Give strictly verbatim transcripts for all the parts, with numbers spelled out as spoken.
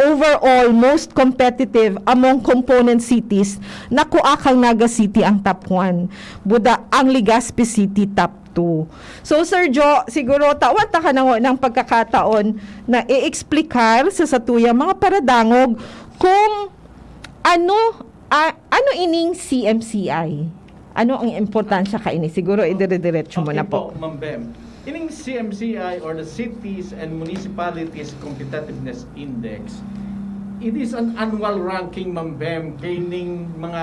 overall most competitive among component cities, nakua kang Naga City ang top one. Buda ang Legazpi City top two. So, Sir Jo, siguro tawan ta ka na ng pagkakataon na i-explicar sa satuyang mga paradangog kung ano, ah, ano ining C M C I? Ano ang importansya kaini? Siguro idire-diretso mo na Okay po. po, Ma'am Bem. Ining C M C I or the Cities and Municipalities Competitiveness Index, it is an annual ranking, Ma'am Bem, kaining mga,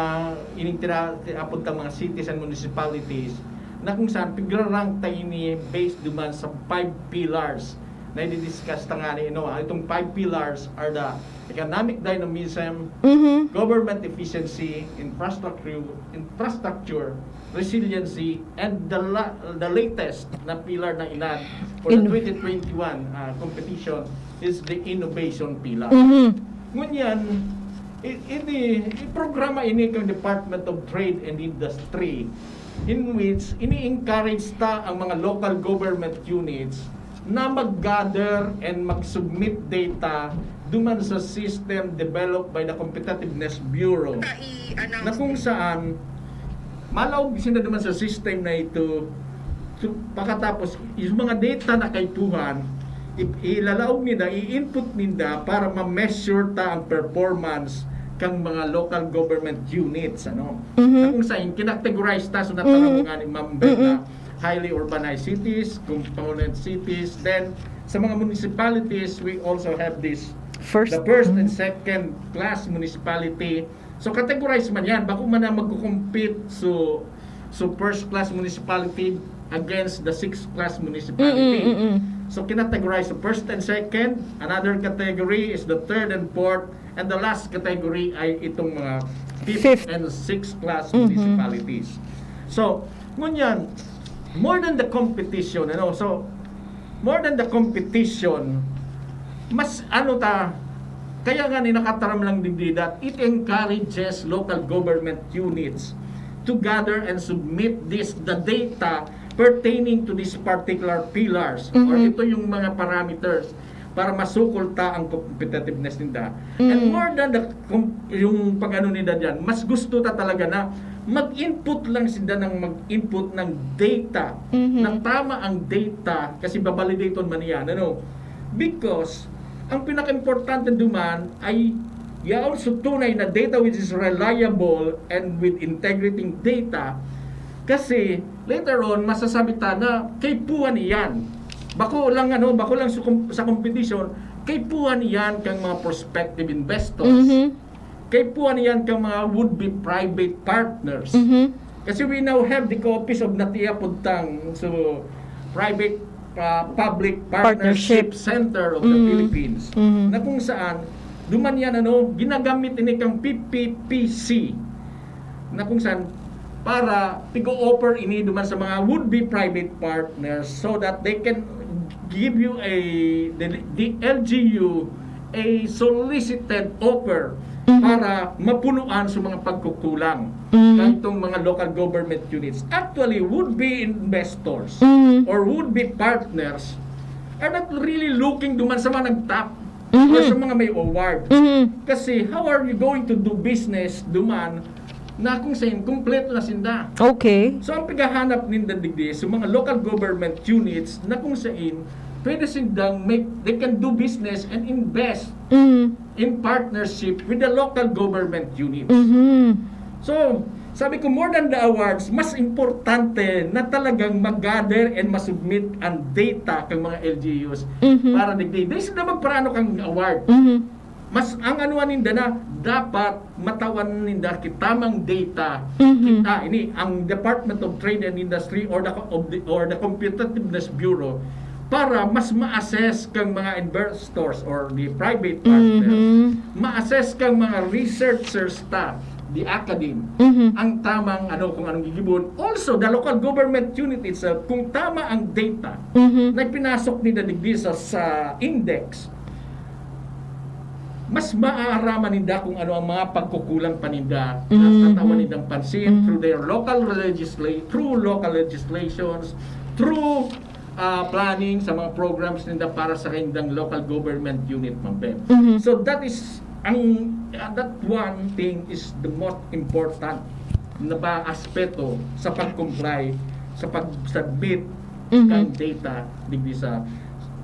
ining tira-, tinaapod tang mga cities and municipalities na kung saan pigra-rank ta ini based duman sa five pillars na i-discuss ta ngani, no? Itong five pillars are the economic dynamism, Mhm. government efficiency, infrastructure, infrastructure, resiliency, and the la-, the latest na pillar na inad for the In- twenty twenty-one, ah, competition is the innovation pillar. Mhm. Ngunyan, i-, ini, i-programa ini kang Department of Trade and Industry, in which ini-encourage ta ang mga local government units na mag-gather and mag-submit data duman sa system developed by the Competitiveness Bureau, na kung saan malaog sila duman sa system na ito. So, pagkatapos, yung mga data na kaipuhan, i-, ilalaog ninda, i-input ninda para ma-measure ta ang performance kang mga local government units, ano? Mhm. Na kung saan, kinategorize ta, so, natawag Mhm. nga ni Ma'am Bella, Mhm. highly urbanized cities, component cities. Then, sa mga municipalities, we also have this, First. the first and Mhm. second class municipality. So, categorize man yan. Bako man na magko-compete. So, so first class municipality against the sixth class municipality. Mm-mm, mm-mm. So, kinategorize. So, first and second, another category is the third and fourth, and the last category ay itong mga fifth Fifth. and sixth class Mhm. municipalities. So, ngunyan, more than the competition, ano, so, more than the competition, mas ano ta, kaya nga ni nakataram lang digdi that it encourages local government units to gather and submit this, the data pertaining to these particular pillars, or Mhm. ito yung mga parameters para masukol ta ang competitiveness ninda. And Mm. more than the com-, yung pag-ano ninda dyan, mas gusto ta talaga na mag-input lang sila ng mag-input ng data, Mhm. na tama ang data, kasi babalidaton man yan, ano? Because, ang pinaka-importante duman ay yaon sa tunay na data which is reliable and with integrity data, kasi later on, masasabi ta na kaipuhan iyan. Bako lang, ano, bako lang sa kom-, sa competition, kaipuhan iyan kang mga prospective investors. Mhm. Kaipuhan iyan kang mga would-be private partners. Mhm. Kasi we now have the Office of Natia Pudtang, so private, ah, public partnership Partnership. center of the Mhm. Philippines, Mhm. na kung saan, duman yan, ano, ginagamit ini kang P P P C, na kung saan para tig-o-offer ini duman sa mga would-be private partners so that they can give you a, the, the L G U a solicited offer Mhm. para mapunuan sa mga pagkukulang Mhm. kang itong mga local government units. Actually, would-be investors Mhm. or would-be partners are not really looking duman sa mga nag-top Mhm. or sa mga may award. Mhm. Kasi how are you going to do business duman na kung saan kumpleto na sinda? Okay. So, ang paghahanap ninda digdi sa mga local government units na kung saan pwede sindang make, they can do business and invest Mhm. in partnership with the local government units. Mhm. So, sabi ko, more than the awards, mas importante na talagang mag-gather and masubmit ang data kang mga L G Us Mhm. para digdi. Di sila magparano kang award. Mhm. Mas ang ano ninda na dapat matawan ninda ki tamang data. Mhm. Kita ini ang Department of Trade and Industry or the, of the, or the Competitiveness Bureau para mas ma-assess kang mga investors or the private partners, Mhm. ma-assess kang mga researchers ta, the academe, Mhm. ang tamang ano, kung anong gigibon. Also, the local government unit itself, kung tama ang data Mhm. na pinasok nila digdi sa, sa index, mas maaaraman ninda kung ano ang mga pagkukulang pa ninda na Mhm. tatawan nindang pansin Mhm. through their local legisla-, through local legislations, through ah, planning, sa mga programs ninda para sa kanilang local government unit, Ma'am Bem. Mhm. So that is ang ah, that one thing is the most important na ba aspeto sa pag-comply, sa pag-submit Mhm. ng data digdi sa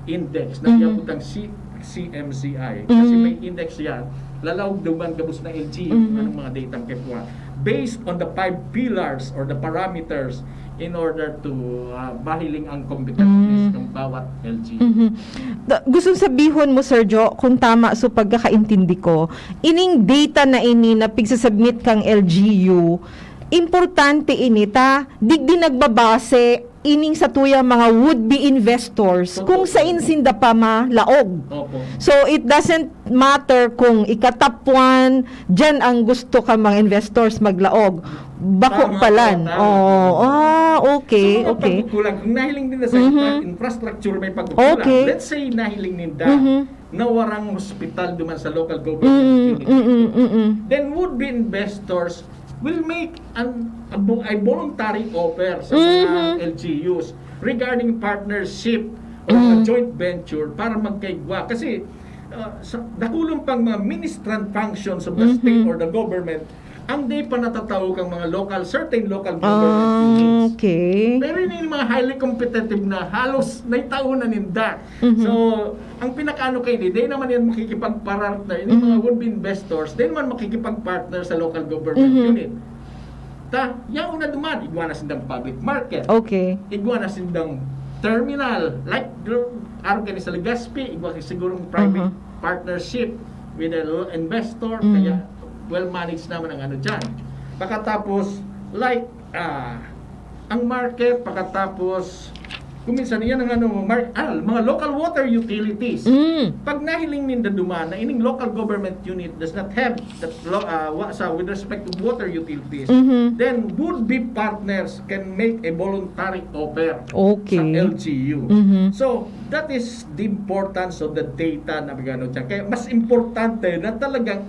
index na Mhm. giyabutang C CMCI. Kasi Mhm. may index yan, lalaog duman gabos na L G U Mhm. kung anong mga data ang kipuha. Based on the five pillars or the parameters in order to ah, mahiling ang competitiveness Mm. ng bawat L G U. Mhm. Da- Gusto sabihon mo, Sir Jo, kung tama sa pagkakaintindi ko, ining data na ini na pigsasubmit kang L G U, importante ini ta, digdi nagbabase ining sa tuyang mga would-be investors kung Totoo. Sain sinda pa malaog. Opo. So, it doesn't matter kung ika-top one, dyan ang gusto ka mga investors maglaog. Bako Tama, palan. tama. Oh, ah, okay, So, mga okay. pagkukulang, kung nahiling din na sa Mhm. infra- infrastructure may pagkukulang. Okay. Let's say nahiling ninda Mhm. na warang hospital duman sa local government Mm, unit. mm, mm, mm. Then would-be investors will make an a, vo- a voluntary offer sa mga Mhm. L G Us regarding partnership or mga Mm. joint venture para magkaigwa. Kasi ah, sa, dakulon pang mga ministrant functions of the Mhm. state or the government ang di pa natatao kang mga local, certain local government Ah, units. okay. Pero yun yung mga highly competitive na halos naitao na ninda. Mhm. So, ang pinakaano kayo, di, di naman yan makikipag-partner. Yung mga Mhm. would-be investors, di naman makikipag-partner sa local government Mhm. unit. Ta, yaon na duman, igwa na sindang public market. Okay. Igwa na sindang terminal. Like, gr- araw kayo sa Legazpi, igwa kayo sigurong private Aha. partnership with a l- investor. Mm. Kaya, well managed naman ang ano dyan. Pagkatapos, like, ah, ang market, pagkatapos, kung minsan yan ang ano, mar- ah, mga local water utilities. Mm. Pag nahiling ninda duman na ining local government unit does not have that lo- ah, wa- sa with respect to water utilities, Mhm. then would-be partners can make a voluntary offer Okay. sa L G U. Mhm. So, that is the importance of the data na bigano dyan. Kaya mas importante na talagang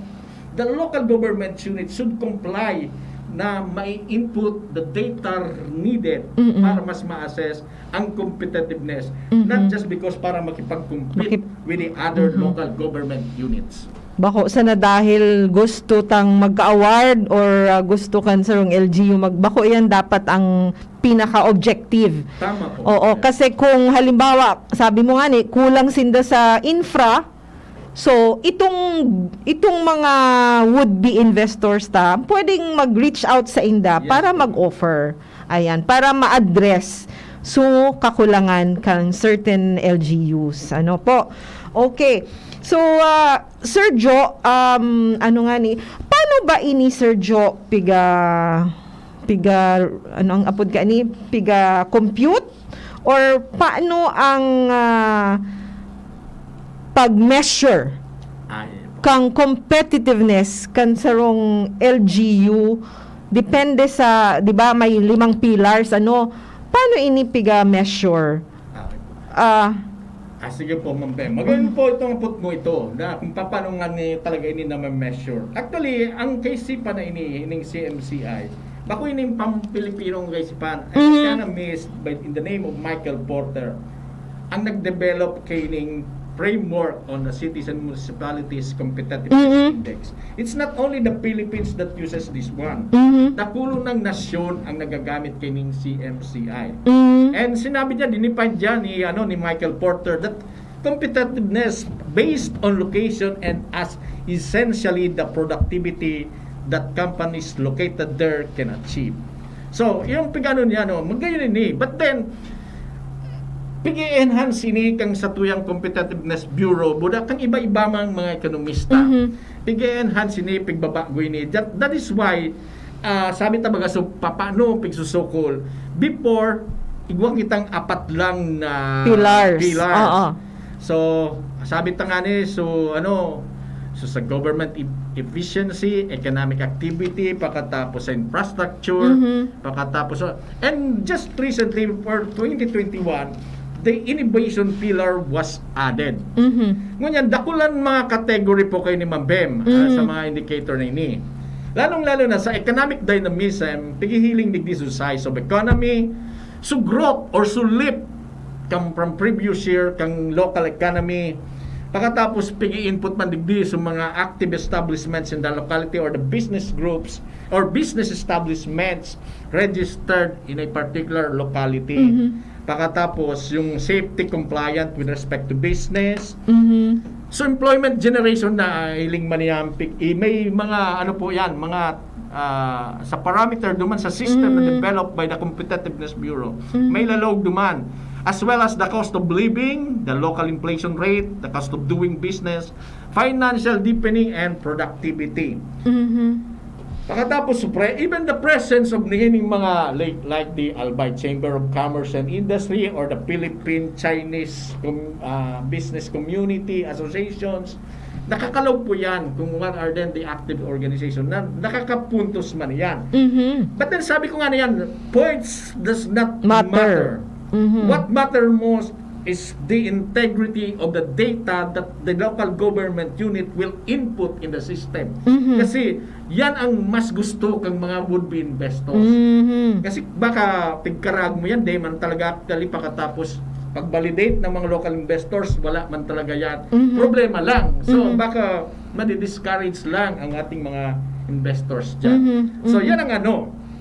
the local government unit should comply na may input the data needed Mm-mm. para mas ma-assess ang competitiveness. Mhm. Not just because para makipag-compete Makip- with the other Mhm. local government units. Bako sana dahil gusto tang magka-award or ah, gusto kan sarong L G U magbako, yan dapat ang pinaka-objective. Tama po. Oo, Yeah. Kasi kung halimbawa, sabi mo nga ni, kulang sinda sa infra, so itong itong mga would-be investors ta, pwedeng mag-reach out sa inda Yes para po. Mag-offer. Ayan, para ma-address so kakulangan kan certain L G Us. Ano po? Okay. So, ah, Sir Jo, um, ano nga ni, paano ba ini, Sir Jo, piga, piga, ano ang apod ka ni, piga compute? Or paano ang ah, pag-measure Ay, po. Kang competitiveness kan sarong L G U? Depende sa, di ba, may limang pillars, ano? Paano ini piga-measure? Ah, Ah, Ah, sige po, Ma'am Bem. Magayon po itong apot mo ito na kung paano nga ni talaga ini na ma-measure. Actually, ang K C pa na ini, ining C M C I, bako ining pang-Pilipinong K C pa, I was Mhm. kinda amazed by, in the name of Michael Porter, ang nag-develop kaining framework on the cities and municipalities competitiveness Mhm. index. It's not only the Philippines that uses this one. Mhm. Dakulon ng nasyon ang nagagamit kaining C M C I. Mm. And sinabi niya, dinefine dyan ni, ano, ni Michael Porter that competitiveness based on location and as essentially the productivity that companies located there can achieve. So, yung pag-ano niya, no, magayon ini. But then, pig-enhance ini kang satuyang Competitiveness Bureau, buda kang iba-iba mang mga ekonomista. Mhm. Pig-enhance ini, pigbabago ini. That, that is why, ah, sabi ta baga, so, papano pigsusukol? Before, igwa kitang apat lang na Pillars. pillars. Oo. So, sabi ta nga ni, so, ano, so sa government e- efficiency, economic activity, pagkatapos sa infrastructure, Mhm. pagkatapos sa, and just recently, for twenty twenty-one, the innovation pillar was added. Mhm. Ngunyan, dakulan mga category po kayo ni Ma'am Bem, ah, Mhm. sa mga indicator na ini. Lalong-lalo na sa economic dynamism, pighihiling digdi sa size of economy, so growth or so leap kang from previous year kang local economy. Pakatapos, pigi-input man digdi sa mga active establishments in the locality or the business groups or business establishments registered in a particular locality. Mhm. Pakatapos, yung safety compliant with respect to business. Mhm. So, employment generation na hiling man yan, pig-, eh, may mga ano po yan, mga, ah, sa parameter duman sa system na Mm. developed by the Competitiveness Bureau. Mm. May lalog duman, as well as the cost of living, the local inflation rate, the cost of doing business, financial deepening, and productivity. Mhm. Pakatapos, pre-, even the presence of niining mga like, like the Albay Chamber of Commerce and Industry or the Philippine Chinese Com-, ah, Business Community Associations, nakakalog po yan kung what are then the active organization na nakakapuntos man yan. Mhm. But then sabi ko nga na yan, points does not Matter. matter. Mhm. What matter most is the integrity of the data that the local government unit will input in the system. Mhm. Kasi yan ang mas gusto kang mga would-be investors. Mhm. Kasi baka pigkarag mo yan, di man talaga actually pakatapos pag-validate ng mga local investors, wala man talaga yan. Mhm. Problema lang. So, Mhm. baka madi-discourage lang ang ating mga investors dyan. Mhm. So, Mhm. yan ang ano,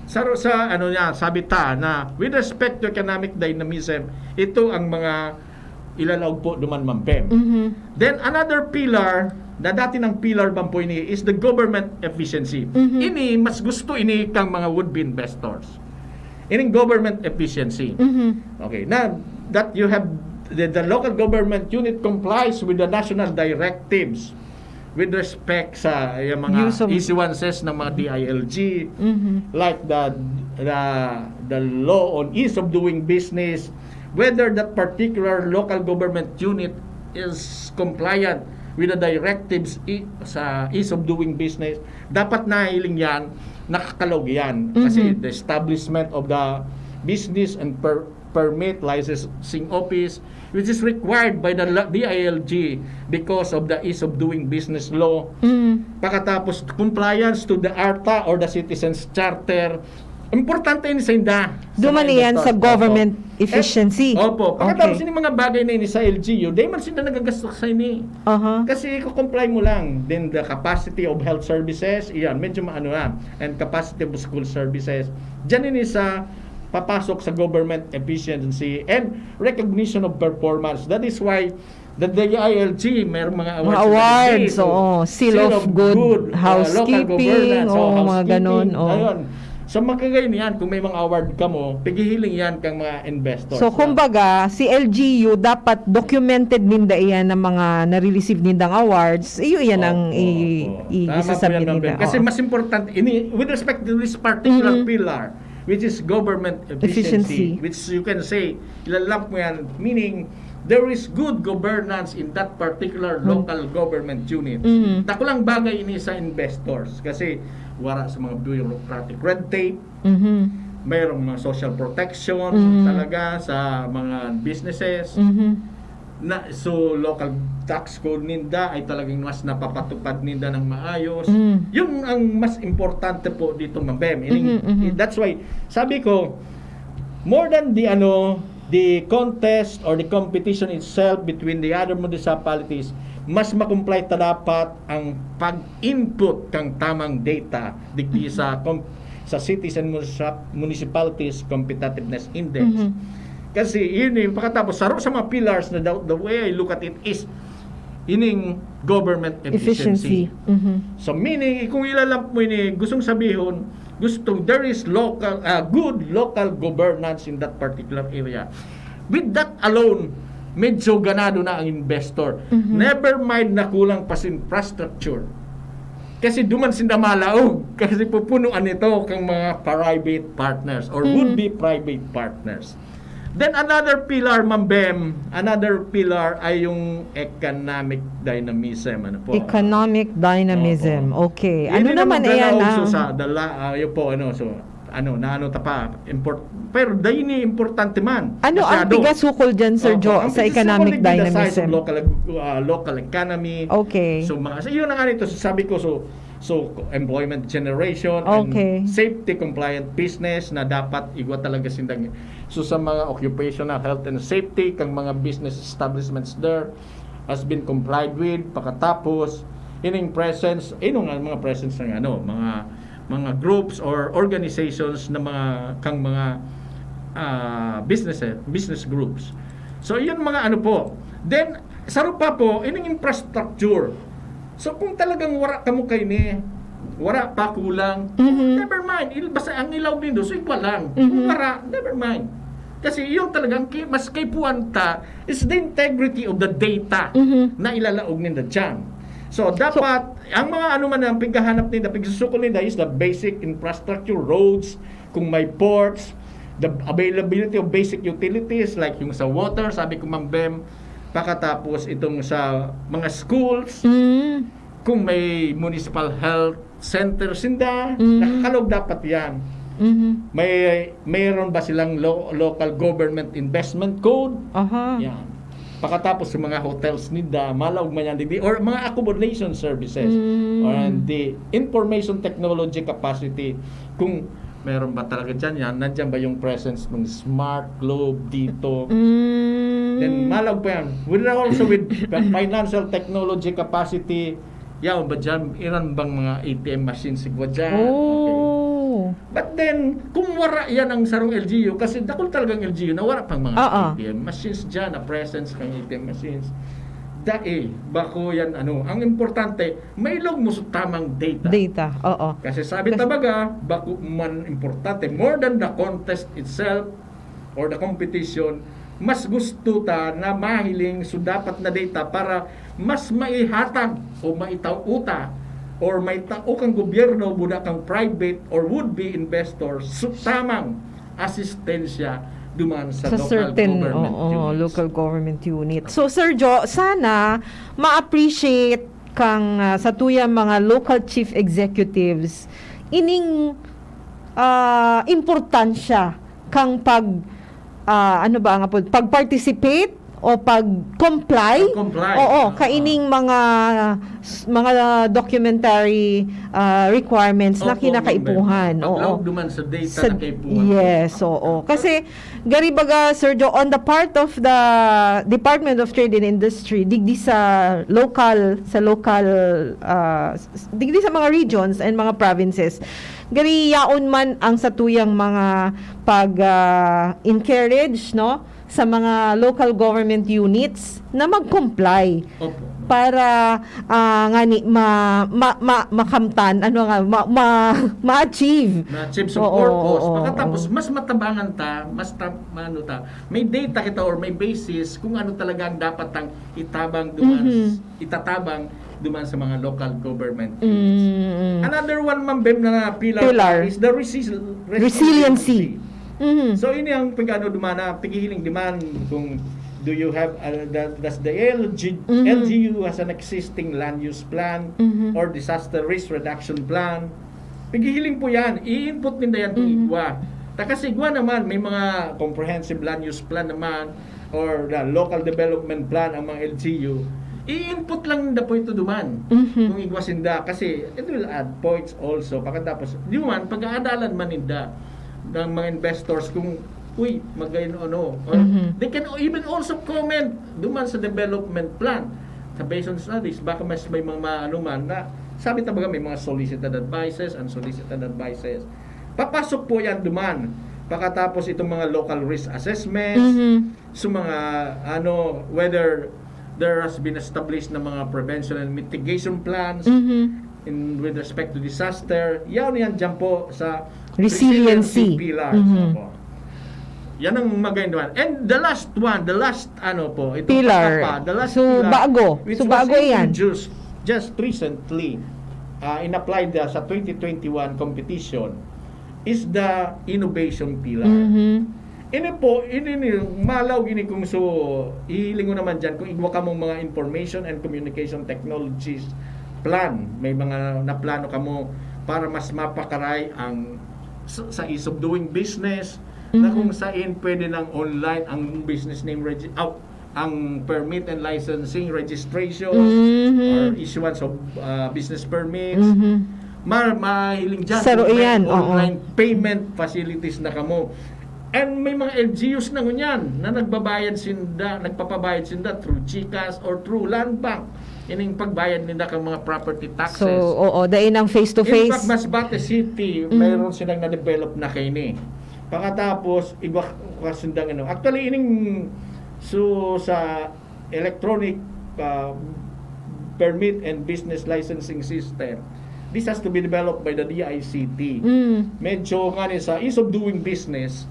sa, sa ano niya, sabi ta na with respect to economic dynamism, ito ang mga ilalaog po duman, Ma'am Pem. Mhm. Then another pillar, na dati ng pillar bang po ini, is the government efficiency. Mhm. Ini, mas gusto ini kang mga would-be investors. Ining government efficiency. Mhm. Okay, na that you have, the, the local government unit complies with the national directives with respect sa, yung mga Use of issuances ng mga D I L G, Mhm. like the, the, the law on ease of doing business, whether that particular local government unit is compliant with the directives i-, sa ease of doing business, dapat nahiling yan, nakakalog yan. Kasi Mhm. the establishment of the business and per-, permit licensing office, which is required by the la-, D I L G because of the ease of doing business law. Mm. Pakatapos, compliance to the ARTA or the Citizens Charter. Importante yun sa inda. Sa Duman mga iyan sa investors. government Opo. efficiency. Eh, opo. Pakatapos Okay. yung mga bagay na ini sa L G U, di man sila nagagastos sa ini. Aha. Kasi i-comply mo lang. Then the capacity of health services, iyan, medyo maano na. And capacity of school services. Diyan ini sa papasok sa government efficiency and recognition of performance. That is why the D I L G, mayroong mga Mga awards na awards, binigay. oo. Seal Seal of of good good, uh, local housekeeping, governance, oo, oo, mga housekeeping. ganon, oo. Ayun. So, magkagay niyan, kung may mga award ka mo, pigihiling yan kang mga investors So, na. kumbaga, si L G U, dapat documented ninda iyan ng mga nare-receive nindang awards. Iyo iyan ang Opo, i-, opo. i-, Tama po isasabi yan, Ma'am ninda. Bel. Kasi Oo. mas importante, ini, with respect to this particular Mm-mm. pillar, which is government efficiency, Efficiency. which you can say, ilalap mo yan, meaning, there is good governance in that particular Mm. local government unit. Mm. Dakulang bagay ini sa investors kasi wala sa mga bureaucratic red tape, Mhm. mayroong mga social protection Mhm. talaga sa mga businesses. Mhm. Na, so, local tax code ninda ay talagang mas napapatupad ninda ng maayos. Mm. Yun ang mas importante po dito, Ma'am Bem. Ining, Mhm, mhm. that's why, sabi ko, more than the, ano, the contest or the competition itself between the other municipalities, mas ma-comply ta dapat ang pag-input kang tamang data digdi sa Mhm. com-, sa Cities and Municip-, Municipalities Competitiveness Index. Mhm. Kasi yun eh, pakatapos, saro sa mga pillars na the, the way I look at it is ining government efficiency. Efficiency. Mhm. So meaning, kung ilalump mo ini, gustong sabihon, gustong there is local, ah, good local governance in that particular area. With that alone, medyo ganado na ang investor. Mhm. Never mind na kulang pa sa infrastructure. Kasi duman sinda malaog. Kasi pupunuan ito kang mga private partners or Mhm. would-be private partners. Then another pillar, Ma'am Bem, another pillar ay yung economic dynamism. Ano po? Economic dynamism. Opo. Okay. Yun Ano din ang naman, magdala ayan, uso ah? sa dala, ah, yun po, ano, so, ano, na ano ta pa, import-, pero dahil ni importante man. Ano ang Masyado. tigasukol dyan, Sir Opo. Jo, Ang sa tigasukol economic is the size of dynamism? local, ah, local economy. Okay. So, mga, so, yun na nga nito, sabi ko, so, So, employment generation and Okay. safety compliant business na dapat igwa talaga sindang. So, sa mga occupational health and safety, kang mga business establishments there has been complied with. Pakatapos, ining presence, ino nga mga presence ng ano, mga mga groups or organizations na mga kang mga ah, business eh, business groups. So, yun mga ano po. Then, saro pa po, ining infrastructure. So, kung talagang wara kamo kay ni, wara pa kulang, Mhm. never mind. Il, basta ang ilaw nindo, so igwa lang. Kung Mhm. wara, never mind. Kasi yung talagang ki, mas kaipuhan ta is the integrity of the data Mhm. na ilalaog ninda dyan. So, dapat, ang mga ano man ang pighahanap ninda, pigsusukol ninda is the basic infrastructure, roads, kung may ports, the availability of basic utilities like yung sa water, sabi ko, Ma'am Bem, pakatapos itong sa mga schools, Mm. kung may municipal health center sinda, Mm. nakakalog dapat yan. Mhm. May mayroon ba silang lo, local government investment code? Aha. Yan. Pakatapos yung mga hotels nila, malaog man yan, di, or mga accommodation services, Mm. or the information technology capacity, kung meron ba talaga dyan yan, nandyan ba yung presence ng smart globe dito? Mm. Then malaog pa yan. With also with financial technology capacity, yaon ba dyan? Iran bang mga A T M machines sigwa dyan? Okay. Oh. But then, kung wara yan ang sarong L G U, kasi dakul talagang L G U na wara pang mga Oo. A T M machines dyan, na presence kang A T M machines. Dai, bako yan, ano. Ang importante, mailog mo sa tamang data. Data, oo. Kasi sabi Kasi tabaga, bako man importante, more than the contest itself or the competition, mas gusto ta na mahiling so dapat na data para mas maihatag o maitao ta or may tao kang gobyerno, buda kang private or would-be investors, so tamang asistensya duman sa, Sa local certain, government oo, units. Local government unit. So, Sir Jo, sana ma-appreciate kang ah, sa tuyang mga local chief executives ining ah, importansya kang pag ah, ano ba nga po, pag-participate o pag-comply. Pag-comply. Oo, Oo. Kaining mga s- mga documentary ah, requirements na Opo, kinakaipuhan. Ma'am Bem. Oo. Paglaog duman sa data Sa- na kaipuhan. Yes, oo. Kasi gari baga, Sir Jo, on the part of the Department of Trade and Industry, digdi sa local, sa local, ah, s- digdi sa mga regions and mga provinces, gari yaon man ang satuyang mga pag ah, encourage, no, sa mga local government units na mag-comply Opo. para ah, ngani ma, ma, ma- makamtan, ano nga, ma, ma, ma-achieve. Ma-achieve sa Oo, purpose. oo, Pagkatapos, oo. Mas matabangan ta, mas ta, ano ta, may data kita or may basis kung ano talaga ang dapat tang itabang duman, Mhm. itatabang duman sa mga local government units. Mm. Another one, Ma'am Bem, na pillar, Pillar. Is the resil- Resiliency. Mhm. So, ini ang pag-ano duman na, paghihiling duman kung do you have, uh, the, does the L G, Mhm. L G U has an existing land use plan Mhm. or disaster risk reduction plan. Paghihiling po yan, i-input ninda yan kung Mhm. igwa. Ta kasi igwa naman, may mga comprehensive land use plan naman or the local development plan ang mga L G U. I-input lang ninda po ito duman Mhm. kung igwa sinda kasi it will add points also. Pagkatapos, duman, pag-aadalan man ninda ng mga investors kung, uy, magayon ano. Or Mhm. They can even also comment duman sa development plan. Sa based on studies, baka mas may mga ano man na, sabi tabaga may mga solicited advices, unsolicited advices. Papasok po yan duman. Pagkatapos itong mga local risk assessments, Mhm. so mga ano, whether there has been established na mga prevention and mitigation plans Mhm. in with respect to disaster, yan yan dyan po sa Resiliency. Pillar. Mhm. Opo. Yan ang magayon duman. And the last one, the last ano po, ito Pillar. pa, the last So, pillar, bago. which So, was bago yan. introduced just recently, uh, in-applied uh, sa twenty twenty-one competition is the innovation pillar. Mhm. Ini po, ini ni malaw gini kung so hihiling ko naman diyan kung igwa kamong mga information and communication technologies plan. May mga naplano kamo para mas mapakaray ang sa, sa ease of doing business na Mhm. kung saan pwede nang online ang business name regi- oh, ang permit and licensing, registration, Mhm. or issuance of uh, business permits. Mhm. Ma mahiling dyan Saro kung may iyan, oo. online payment facilities na kamo. And may mga L G Us na ngunyan na nagbabayad sinda, nagpapabayad sinda through GCash or through Land Bank. Ining pagbayad ninda kang mga property So, taxes. oo, dai nang In fact, face-to-face. Masbate City, Mm. mayroon silang na-develop na kaini. Pakatapos, iba kasundang ano. Actually, ining so sa electronic uh, permit and business licensing system, this has to be developed by the D I C T. Mm. Medyo nga ni sa ease of doing business,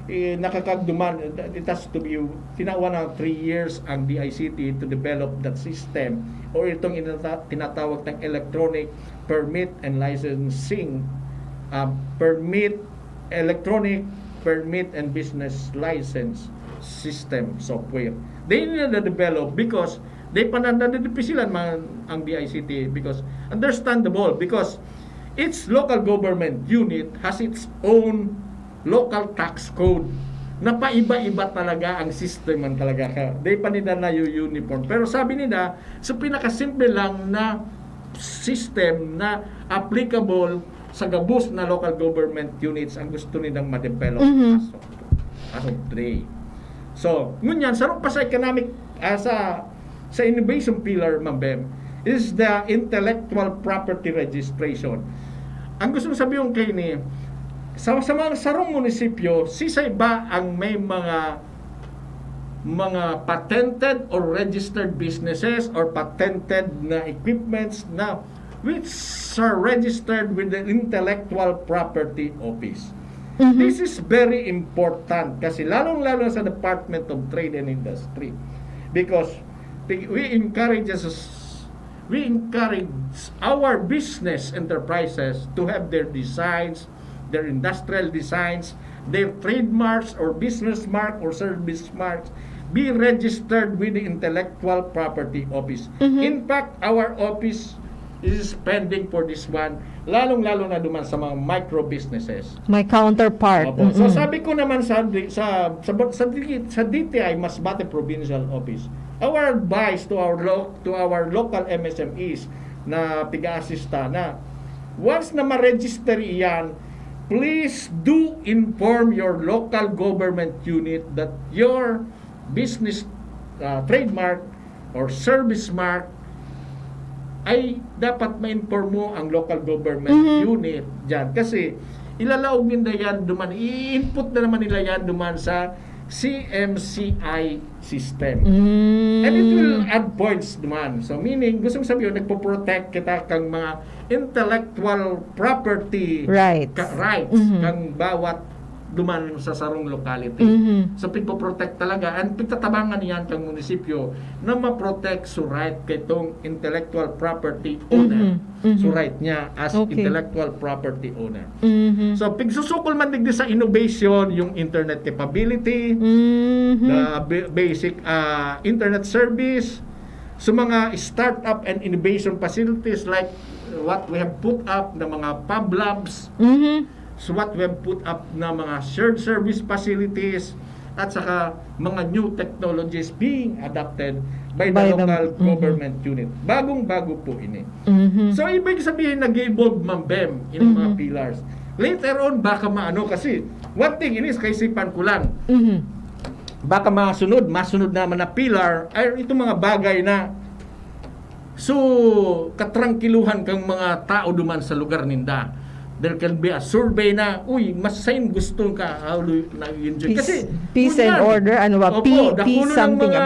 eh, nakakagduman, it has to be, tinawa na three years ang D I C T to develop that system or itong inata- tinatawag ng electronic permit and licensing, uh, permit, electronic permit and business license system software. They need to develop because they pa nadidipisilan man ang D I C T because understandable because each local government unit has its own local tax code na paiba-iba talaga ang system man talaga ka. They pa nila na uniform. Pero sabi nila, sa pinakasimple lang na system na applicable sa gabos na local government units ang gusto nilang ma-develop Mhm. as, of, as of today. So, ngunyan, sarong pa sa economic, ah, sa, sa innovation pillar, Ma'am Bem, is the intellectual property registration. Ang gusto kong sabihin kayo ni, sa, sa mga sarong munisipyo, sisay ba ang may mga mga patented or registered businesses or patented na equipments na which are registered with the Intellectual Property Office. Mhm. This is very important kasi lalong-lalo sa Department of Trade and Industry because we encourage us we encourage our business enterprises to have their designs, their industrial designs, their trademarks or business mark or service marks be registered with the Intellectual Property Office. Mhm. In fact, our office is pending for this one, lalong-lalo na duman sa mga micro businesses. My counterpart. Opo. So Mm-mm. sabi ko naman sa sa sa, sa, sa D T I Masbate Provincial Office, our advice to our lo- to our local M S M Es na piga-asista na once na ma-register iyan, please do inform your local government unit that your business uh, trademark or service mark ay dapat ma-inform mo ang local government Mhm. unit dyan. Kasi ilalaog ninda yan duman, i-input na naman nila yan duman sa C M C I system. Mm. And it will add points duman. So meaning, gusto kong sabihin, nagpo-protect kita kang mga intellectual property Rights. ka- rights Mhm. kang bawat duman sa sarong locality. Mhm. So pigpo-protect talaga and pigtatabangan niyan kang munisipyo na ma-protect so right kay tong intellectual property owner. Mhm. Mhm. So right niya as Okay. intellectual property owner. Mhm. So pigsusukol man digdi sa innovation, yung internet capability, Mhm. the ba- basic uh, internet service, so mga startup and innovation facilities like what we have put up na mga Fab Labs, Mhm. so what we have put up na mga shared service facilities, at saka mga new technologies being adopted by the By the- local mhm. government unit. Bagong-bago po ini. Mhm. So, ibig sabihin, nag-evolve man, Bem, in mga Mhm. pillars. Later on, baka maano kasi, one thing, ini sa kaisipan ko lang, Mhm. baka masunod, masunod naman na pillar, ay itong mga bagay na so, katrangkiluhan kang mga tao duman sa lugar ninda. There can be a survey na, uy, mas sain gusto ka, ah, lu- nag-enjoy. Peace, Kasi, peace and ngunyan, order, ano ba? opo, Pe- dakulo peace ng something. mga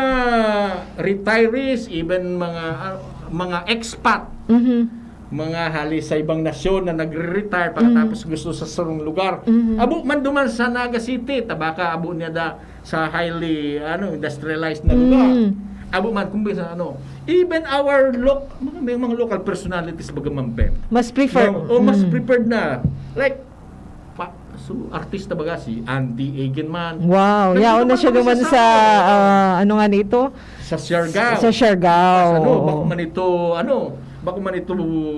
retirees, even mga ah, mga expat, Mhm. mga hali sa ibang nasyon na nagre-retire pagkatapos gusto sa sarong lugar. Mhm. Abo man duman sa Naga City, tabaka abo niya da sa highly ano industrialized na lugar. Mm. Abo man kung sa ano, even our loc mga, may mga local personalities baga man, Bem. Mas prefer. No, o mas Mm. prepared na. Like pa, so artista baga si Andy Egan man. Wow, Nandito yaon na man siya kami naman sa sa, Sao. Ah, ano nga nito? Sa Siargao. Sa Siargao. Ano, Oo. bako man ito, ano, bako man ito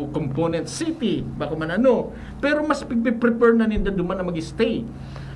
component city, bako man ano. Pero mas pigpe-prefer na ninda duman na mag-stay.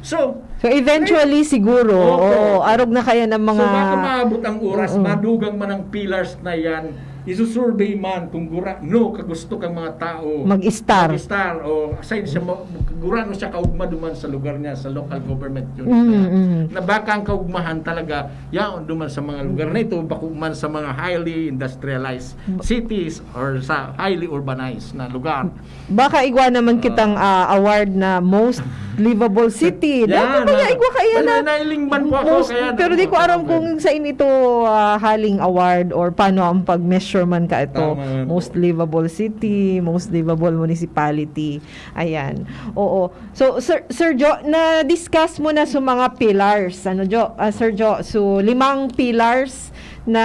So, So eventually siguro, Oo. oo, arog na kaya ng mga so baka maabot ang oras, Oo. madugang man ang pillars na yan, isusurvey man kung gura, no, kagusto kang mga tao. Mag-star. Mag-star, o assign siya, mo- gura no siya kaugma duman sa lugar niya, sa local government unit Mm, na yan. mm. Na baka ang kaugmahan talaga, yaon duman sa mga lugar na ito, bako man sa mga highly industrialized cities or sa highly urbanized na lugar. Baka igwa naman kitang ah, award na most livable city. Yan, Dapat ba niya ah. igwa kaya na Wala, nailing man po ako, most, kaya pero di ko aram nakakatawa. Kung saan ito ah, haling award or paano ang pag-measure man ka ito. Tama nga po. Most livable city, most livable municipality. Ayan. Oo. So, Sir, Sir Jo, na-discuss mo na sa mga pillars. Ano, Jo? Ah, Sir Jo, so limang pillars na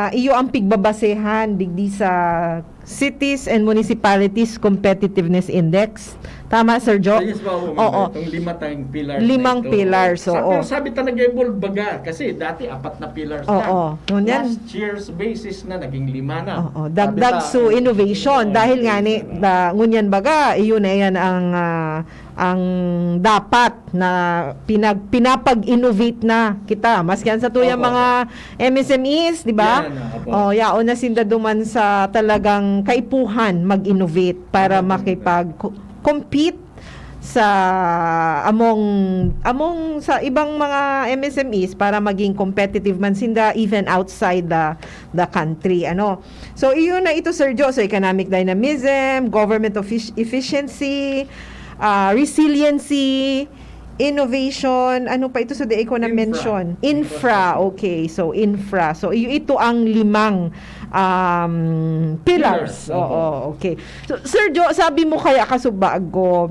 iyo ang pigbabasehan digdi sa Cities and Municipalities Competitiveness Index. Tama, Sir Jo? Ah, yes, po, po, Oo. Itong lima tayong pillars Limang na ito. pillars, Sa- oo. Pero sabi talaga, evolve baga. Kasi dati, apat na pillars na. Oo. Ngunyan? Last year's basis na, naging lima na. Oo, Sabi dagdag ta- so innovation Oo, dahil nga ni innovation. da, ngunyan baga iyon na yan ang ah, ang dapat na pinag pinapag-innovate na kita maski ang sa tuyang Opo. mga M S M Es, di ba? Yan, opo. Oh, yaon na sinda duman sa talagang kaipuhan mag-innovate para Opo. makipag-compete sa among among sa ibang mga M S M Es para maging competitive man sinda even outside the the country, ano. So iyon na ito, Sir Jo. So economic dynamism, government offic- efficiency, ah, resiliency, innovation, ano pa ito sa di ko na Infra. mention? Infra. Okay. So infra. So iyo ito ang limang um, pillars. Pillars, opo. Oo, okay. So Sir Jo, sabi mo kaya kasubag ko,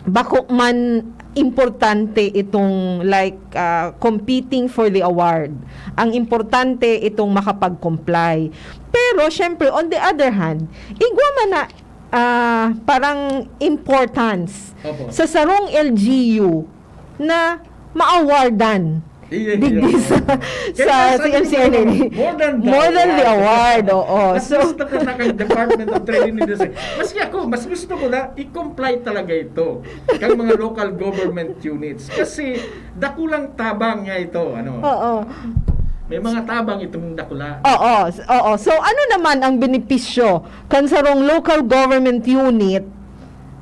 bako man importante itong like ah, competing for the award. Ang importante itong makapag-comply. Pero syempre, on the other hand, igwa man na ah, parang importance Opo. sa sarong L G U na ma-awardan. Iya, Digdi iya. sa, Kaya sa sabi ko C M C R N A. nga, more than the More than the award. Award, oo. Mas So, gusto ko na kang Department of Trade and Industry. Maski ako, mas gusto ko na i-comply talaga ito kang mga local government units. Kasi dakulang tabang niya ito. Ano? Oo. May mga tabang itong dakula. Oo, s- oo. So ano naman ang benepisyo kan sarong local government unit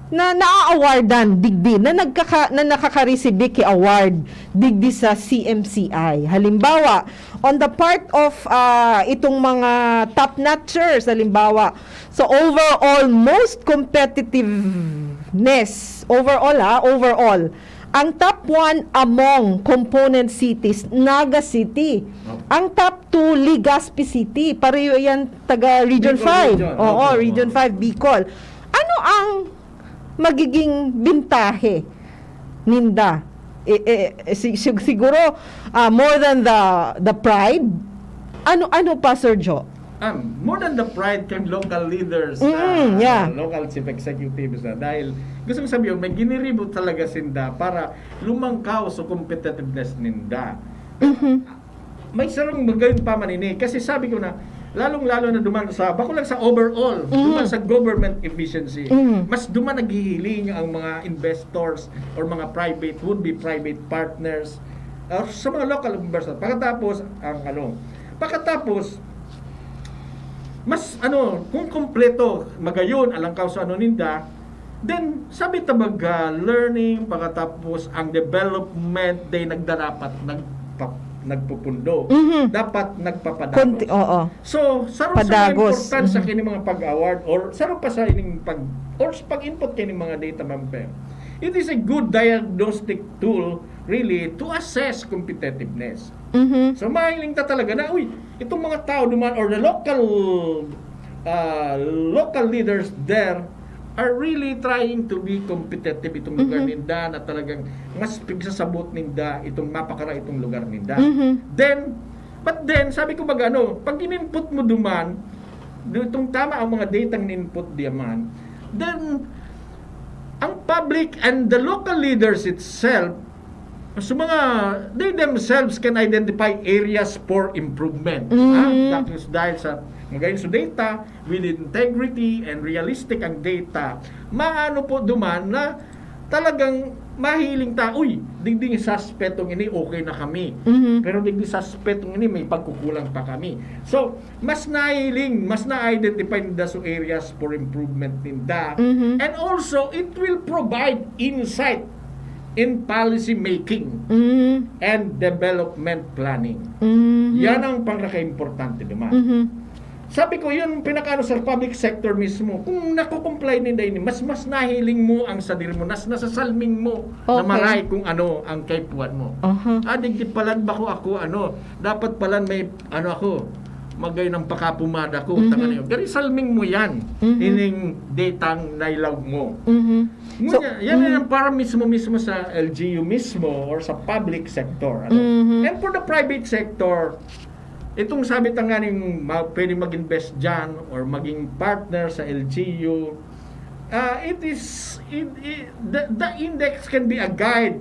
na naa-awardan digdi na nagkaka na nakakaresibi ki award digdi sa C M C I? Halimbawa, on the part of ah, itong mga top notchers, halimbawa, sa overall most competitiveness, overall ha, overall, ang top one among component cities, Naga City. Ang top two, Legazpi City. Pareho yan, taga Region Bicol five. region. Oo, Opo, Region opo. five, Bicol. Ano ang magiging bintahe ninda? Eh, eh, eh, si- sig- siguro ah, more than the the pride. Ano ano pa, Sir Jo? Ah, more than the pride kang local leaders, Mm, ah, yeah. local chief executives na dahil gusto kong sabihin, may giniribo talaga sinda para lumangkaw sa competitiveness ninda. May sarong magayon pa man ini kasi sabi ko na lalong-lalo na duman sa bako lang sa overall, duman sa government efficiency. Mhm. Mas duman naghihiling ang mga investors or mga private, would be private partners or sa mga local investors. Pagkatapos ang ano, pagkatapos mas ano, kung kompleto, magayon, alangkaw sa ano ninda, then sabi ta mag ah, learning, pagkatapos ang development day nagdarapat nagpa, nagpupundo. Mhm. Dapat nagpapadagos. Konti, oo. So, sarong sa mga Padagos. importante sa Mhm. kining mga pag-award or sarong pa sa ining pag or sa pag-input kining mga data man, Pem, it is a good diagnostic tool really to assess competitiveness. Mhm. So, mahiling ta talaga na, uy, itong mga tao duman or the local ah, local leaders there are really trying to be competitive itong lugar Mhm. ninda na talagang mas pigsasabot ninda itong mapakara itong lugar ninda. Mhm. Then, but then, sabi ko mag ano, pag in-input mo duman, do- itong tama ang mga data ng input diyan man, then, ang public and the local leaders itself So mga, they themselves can identify areas for improvement. Mhm. Ha? That is dahil sa, magayon sa data, with integrity and realistic ang data, maano po duman na talagang mahiling ta, "Uy, digdi sa aspetong ini okay na kami. Mhm. Pero digdi sa aspetong ini may pagkukulang pa kami." So, mas nahiling, mas na-identify ninda so areas for improvement ninda. Mhm. And also, it will provide insight in policy making Mhm. and development planning. Mhm. Yan ang pinaka-importante naman. Mhm. Sabi ko, yun pinakaano sa public sector mismo. Kung nako-comply ninda ini, mas mas nahiling mo ang sadiri mo, nas nasasalming mo na Okay. maray kung ano ang kaipuhan mo. Aha. Ah, digdi palan ba ko ako, ano, dapat palan may, ano ako, magay ng pakapumada ko, Mhm. tangan yun. Pero salming mo yan, Mhm. ining datang nailaw mo. Mhm. Ngunyan, So, yan mm. Ang para mismo-mismo sa L G U mismo or sa public sector. Ano? Mhm. And for the private sector, itong sabi ta nga ning ma- pwede mag-invest dyan or maging partner sa L G U, ah, it is, it, it- the, the index can be a guide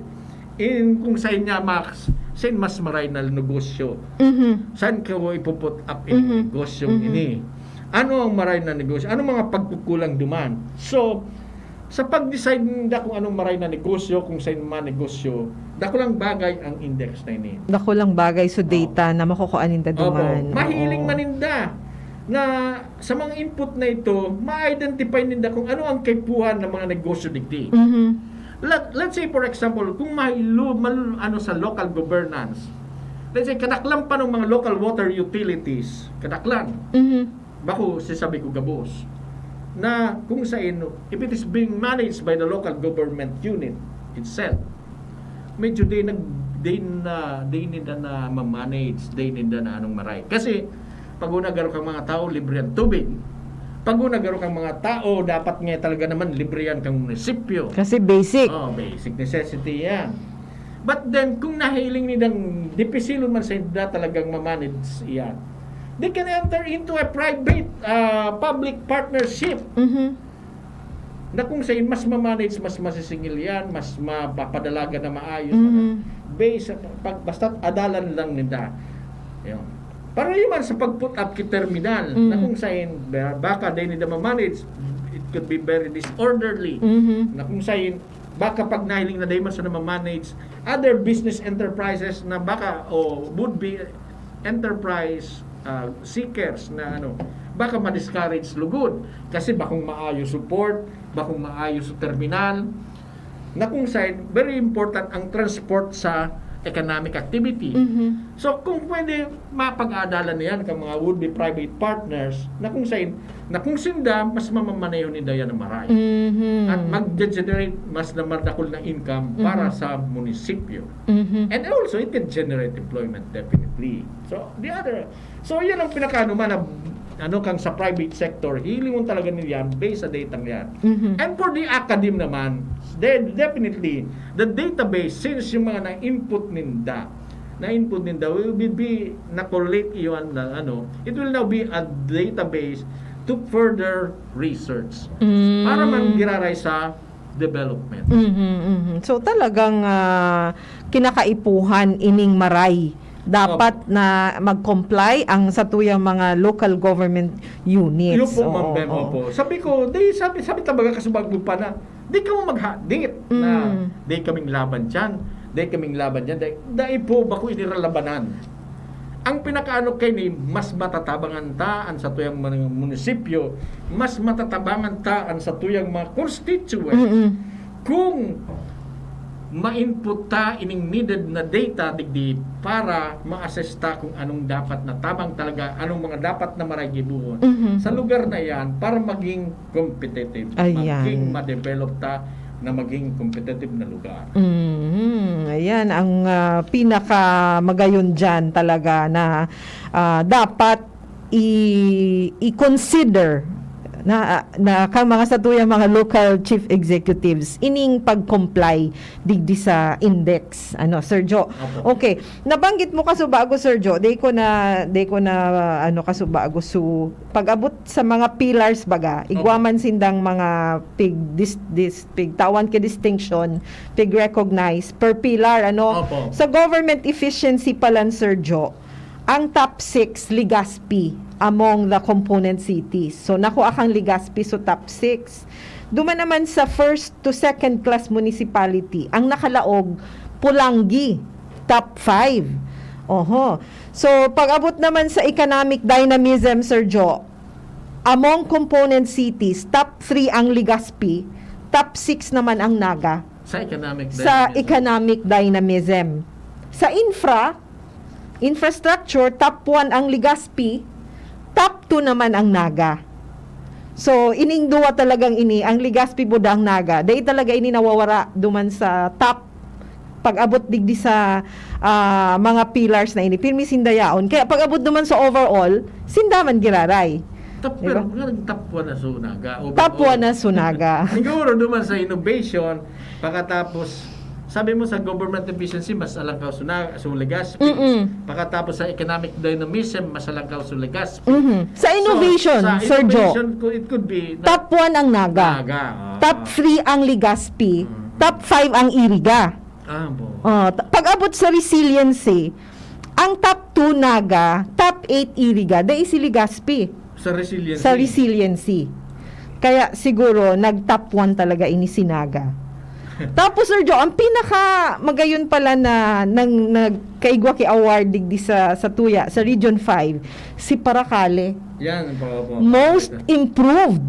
in kung saan niya max, saan mas maray na negosyo. Mhm. Saan ka ipuput up in Mhm. negosyo Mhm. ini? Ano ang maray na negosyo? Anong mga pagkukulang duman? So, sa pag-decide ninda kung anong maray na negosyo, kung saan manegosyo, dakulang bagay ang index na ini. Dakulang bagay, so data na makukuha ninda Opo. duman. Mahiling Oo. man ninda na sa mga input na ito, ma-identify ninda kung ano ang kaipuhan ng mga negosyo digdi. Mhm. Let, let's say, for example, kung may lo, mal, ano sa local governance, let's say, kadaklan pa ng mga local water utilities, kadaklan, Mhm. bako si sabi ko gabos, na kung sa ino, if it is being managed by the local government unit itself, medyo di nag, di na, di nila na ma-manage, di nila na anong maray. Kasi, pag una garo kang mga tao, libre ang tubig. Pag una garo kang mga tao, dapat nga talaga naman libre yan kang munisipyo. Kasi basic. Oh, basic necessity yan. But then, kung nahiling nidang dipisilon man sa inda talagang ma-manage yan, they can enter into a private, ah, public partnership Mhm. na kung saan mas ma-manage, mas masisingil yan, mas mapapadalagan na maayos. Mhm. Based sa, pag, basta adalan lang ninda. Yun. Para yun man sa pag-put up ki terminal, Mm. na kung saan, ba- baka di ninda ma-manage, it could be very disorderly. Mhm. Na kung saan, baka pag nahiling na di man sa na ma-manage, other business enterprises na baka, o would be enterprise ah, seekers na ano, baka ma-discourage lugod. Kasi bakong maayo support, bakong maayo sa terminal, na kung saan, very important ang transport sa economic activity. Mhm. So, kung pwede, mapag-aadalan na yan kang mga would-be private partners na kung saan, na kung sinda, mas mamamaneho ninda yan ang maray. Mhm. At mag-generate mas na madakol na income para Mhm. sa munisipyo. Mhm. And also, it can generate employment, definitely. So, the other, so, yan ang pinakaano man na, ano, kang sa private sector, hilingon talaga nila yan based sa data yan. Mhm. And for the academe naman, de- definitely, the database, since yung mga na-input ninda, na-input ninda, will be, be na-collate iyon na, ano, it will now be a database to further research. Mm. Para man giraray sa development. Mhm, mhm. So talagang ah, kinakaipuhan ining maray. Dapat na mag-comply ang satuyang mga local government units. Yun po, Oo, Ma'am Bem, oo. Opo. Sabi ko, di sabi, sabi talaga kasi bago pa na, di ka mo maghadit na Mm. di kaming laban dyan, di kaming laban dyan, di, di po bako iniralabanan. Ang pinakaano kay ni, mas matatabangan ta ang satuyang mga munisipyo, mas matatabangan ta ang satuyang mga constituents Mm-mm. kung ma-input ta ining needed na data digdi para ma-assess ta kung anong dapat na tabang talaga, anong mga dapat na maray gibohon Mhm. sa lugar na yan para maging competitive, Ayan. maging ma-develop ta na maging competitive na lugar. Mhm. Ayan ang ah, pinaka magayon diyan talaga na ah, dapat i- i-consider na, na kang mga satuyang mga local chief executives ining pag-comply digdi sa index, ano, Sir Jo. Opo. Okay, nabanggit mo kasubago, Sir Jo, di ko na, di ko na, ano, kasubago. So, pag-abot sa mga pillars, baga, igwa Opo. man sindang mga pig, dis, dis, pig, tawan ki distinction, pig recognize per pillar, ano. Opo. Sa government efficiency pa lang, Sir Jo, ang top six, Legazpi, among the component cities. So, nakuha kang Legazpi, so top six. Duman naman sa first to second class municipality, ang nakalaog, Pulangi, top five. Oho. So, pag-abot naman sa economic dynamism, Sir Jo, among component cities, top three ang Legazpi, top six naman ang Naga Sa economic sa dynamism. economic dynamism. Sa infra, infrastructure, top one ang Legazpi, top two naman ang Naga. So, ining duwa talagang ini, ang Legazpi buda ang Naga, dai talaga ini nawawara duman sa top pag-abot digdi sa ah, mga pillars na ini. Pirmi sinda yaon. Kaya pag-abot duman sa overall, sinda man giraray. Top, Di ba? Pero nga nag-top one na so Naga. Overall. Top one na so Naga. Siguro duman sa innovation, pagkatapos, sabi mo sa government efficiency, mas alangkaw so, na, so Legazpi. Mm-mm. Pagkatapos sa economic dynamism, mas alangkaw so Legazpi. Mhm. Sa So, innovation, sa Sir Jo, innovation, co- it could be na- top one ang Naga. Naga, ah. Top three ang Legazpi. Mm. Top five ang Iriga. Ah, bo. Oh, t- pag-abot sa resiliency, ang top two Naga, top eight Iriga, dai si Legazpi. Sa resiliency. Sa resiliency. Kaya siguro nag-top one talaga ini si Naga. Tapos, Sir Jo, ang pinaka magayon pala na nang nagkaigwa ki award digdi sa, sa tuya, sa Region five, si Paracale. Yan, po, po. Most improved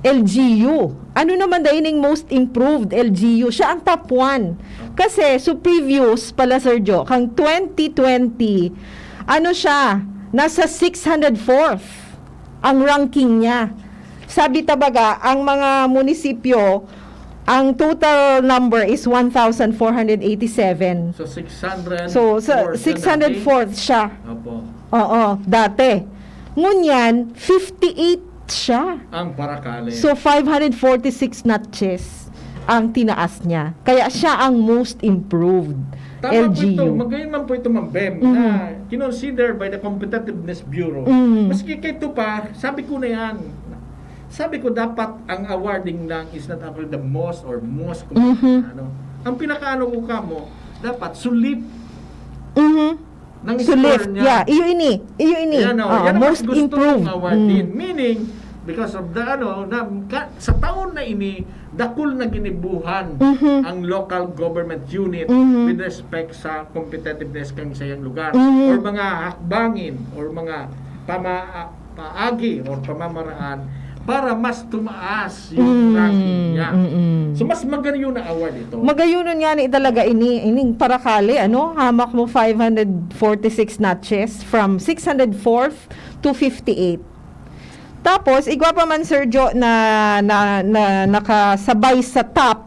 L G U. Ano naman dai ning most improved L G U? Siya ang top one. Kasi so previous pala, Sir Jo, kang twenty twenty, ano siya, nasa six hundred fourth ang ranking niya. Sabi ta baga, ang mga munisipyo, ang total number is one thousand four hundred eighty-seven. So, six hundred. So, sa six hundred fourth siya. Opo. Oo, dati. Ngunyan, fifty-eight siya. Ang Paracale. So, five hundred forty-six notches ang tinaas niya. Kaya siya ang most improved Tama po ito. L G U. Magayon man po ito, Ma'am Bem, Mhm. na kinonsider by the Competitiveness Bureau. Mhm. Maski kay ito pa, sabi ko na yan. Sabi ko, dapat ang awarding lang is not actually the most or most, Mhm. ano. Ang pinakaano ko kamo, dapat sulip Mhm. ng So, score lift. niya. Yeah, iyo ini. Iyo ini. Yan, oh, Oo, yan ang most mas gusto improved. Kong awardin. Mm. Meaning, because of the, ano, na, ka, sa taon na ini, dakul na ginibuhan Mhm. ang local government unit Mhm. with respect sa competitiveness kang sayang lugar Mhm. or mga hakbangin or mga pama, ah, paagi or pamamaraan para mas tumaas yung Mm, ranking niya. mm-mm. So, mas magayon na award ito. Magayonon nga ni talaga ini, ining Paracale, ano? Hamak mo five hundred forty-six notches from six hundred fourth to fifty-eight. Tapos, igwa pa man, Sir Jo, na, na, na nakasabay sa top,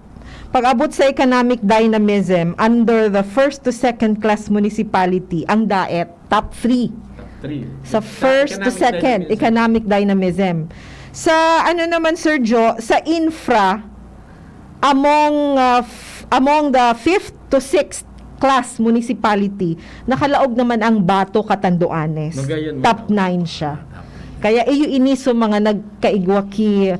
pag-abot sa economic dynamism, under the first to second class municipality, ang Daet, top three. Top three. Sa first to Economic second, dynamism. Economic dynamism. Sa ano naman, Sir Jo, sa infra, among, ah, f-, among the fifth to sixth class municipality, nakalaog naman ang Bato, Catanduanes. Magayon, Top Bato. nine siya. Kaya iyo ini so mga nagkaigwa ki,